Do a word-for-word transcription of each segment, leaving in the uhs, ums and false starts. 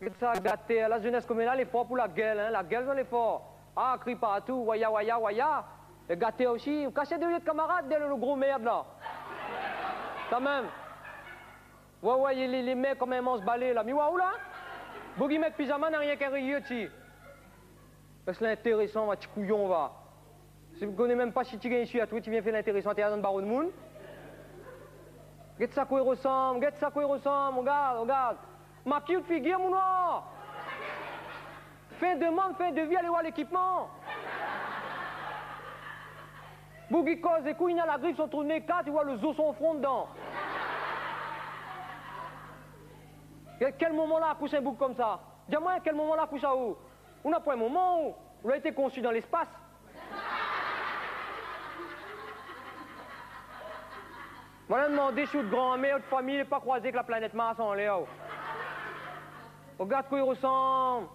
Gèt sa, gatèr. La zénès koméla lé for pou la gèl, in. La gèl, zot lé for. Ah, kri partou, waya, waya, waya. É gatèr osi, ou kas dèrièr out kamarad, dèrièr lo gro mèrd la. Sa mèm. Wé, wé, li, li, li mèg konm in mansh balé la. Mi oi aou la. Boug i mèt pizama, na rienk in réyé dsi. Èske lé intérésan, va, ti kouyon, va. Si ou koné mèm pa si ti gingn isi atoué, ti vien fé lintérésan, té atann baro d'moun. Gèt sa kosa i rosanm, gèt sa kosa i rosanm, rogard, rogard. Makiy out figir, mon noir. Fé demann, fé devi, alé oir lékipman. Boug i koz, ékout, li na la grip, son trou d'né kat, i oi lo zo son fron dedan. É kèl moman la akoush in boug konmsa ? Di amoin, kèl moman la akoush aou ? Ou na poin moman, ou, ou la été konsi dan léspas. Moin la demandé si out granmèr, out famiy, lé pa kroizé èk la planèt Mars anlèr, ou. Rogard kosa i rosanm.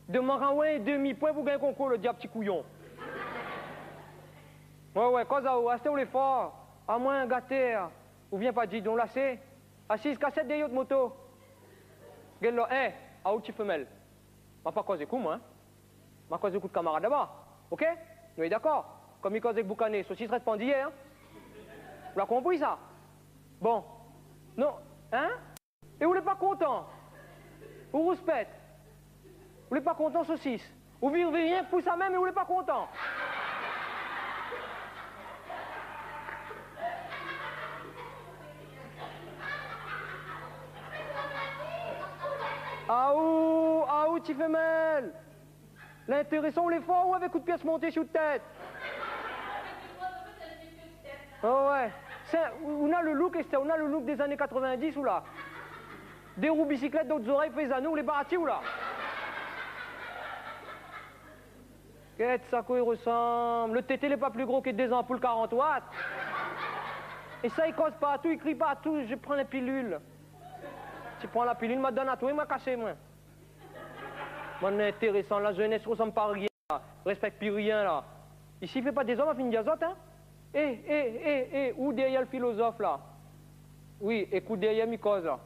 Demann aou in demi-poin pou gingn konkour, lo diab ti kouyon. Wé, wé, koz aou, astèr ou lé for. Amoin, gatèr, ou vien pa di don, la sé. Asiz, kas dèrièr out moto. Gèl la, é, aou ti fémèl. Ma pa koz èk ou, moin, in. Ma koz èk out kamarad laba. Oké ? Nou lé dakor ? Konm i koz èk boukané, sosis rès pandiyé, in ? Ou la konpri sa ? Bon. Non, in ? É ou lé pa kontan ? Ou rouspèt ? Ou lé pa kontan, sosis ? Ou vire, vire rienk pou sa mèm é ou lé pa kontan ? Aou, aou, ti fémèl. Lintérésan, ou lé for, ou, avèk out piès monté si out tèt. Ah wé. Sé, ou na lo look, astèr, ou na lo look dé zané katrovin-dis, ou la. Dé rou bisiklèt dan out zorèy, fé zanou, ou lé parti, ou la. Gèt sa kosa i rosanm. Lo tété lé pa pli gro ke dé zanpoul karant watt. É sa, i koz partou, i kri partou, je prends la pilule. Ti pran la pilil, ma donn atoué, ma kasé, moin. Bann intérésan, la zénès i rosanm pa rien la, rèspèk pi rien la. Isi, fé pa dézord, ma fine di azot, in. É, é, é, é, ou dèrièr lo filozof la. Wi, ékout dèrièr mi koz la.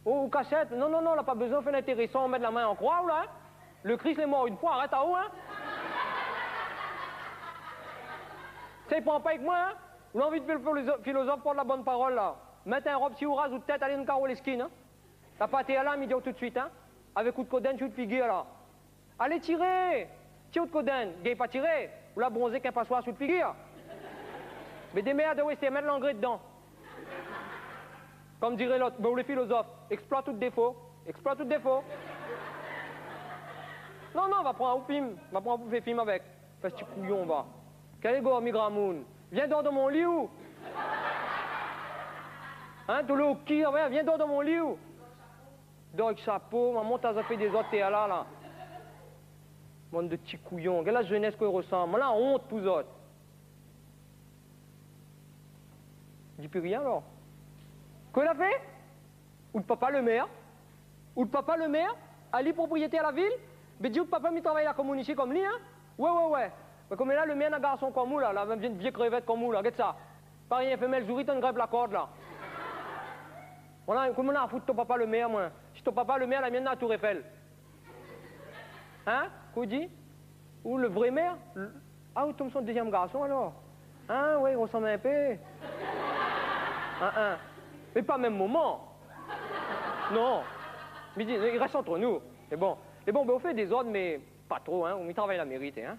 Ou, ou kasèt, non, non, non, la pa bezoin fé lintérésan, mèt la min an kroi, ou la, in. Lo Kris lé mor in foi, arèt aou, in. Sa i pran pa èk moin, in. Ou la anvi fé lo filozof, filozof port la bone parol la. Mèt in rob si ou raz out tèt, alé dan karo léskin, in. La pa té la, mi di aou tout suit, in. Avèk out kodèn si out figir la. Alé tiré ! Tir out kodèn, gingn pa tiré. Ou la bronzé èk in pasoir si out figir. Mé démèrd aou, astèr, mèt langré dedan. Konm diré lot, bin, ou lé filozof, èksploit out défo. Èksploit out défo. Non, non, va pran aou fim. Va pran aou pou fé fim avèk. Fès ti kouyon, va. Kèl égor, mi gramoun. Vien dor dan mon li, ou. In, tout lo ki, vien dor dan mon li, ou. Dor èk shapo, momon, ta zot fé dézord tèr la, la. Bann de ti kouyon. Gèt la zénès kosa i rosanm. Moin la ont pou zot. Di pi rien, alor. Kosa la fé ? Out papa lo mèr. Out papa lo mèr, ali propriétèr la vil, bé di out papa mi travay la komin isi konm li, in. Wé, wé, wé. Mé koméla lo mèr na garson konm ou la, la, vien vié krevèt konm ou la, gèt sa. Pa rien, fémèl zouri, tann grinp la kord la. Voilà, koman na fout ton papa lo mèr, moin ? Si ton papa lo mèr, la mienne na la Tour Eiffel. In ? Kosa ou di ? Ou lo vré mèr ? Lo, ah, ou tonm son dézièm garson, alor ? In, wé, i rosanm in pé. In, in. Mé pa mèm moman. Non. Mi di, i rès ant nou. Mé bon. Mé bon, bin, ou fé dézord, mé pa tro, in. Ou mi travay la méri, in.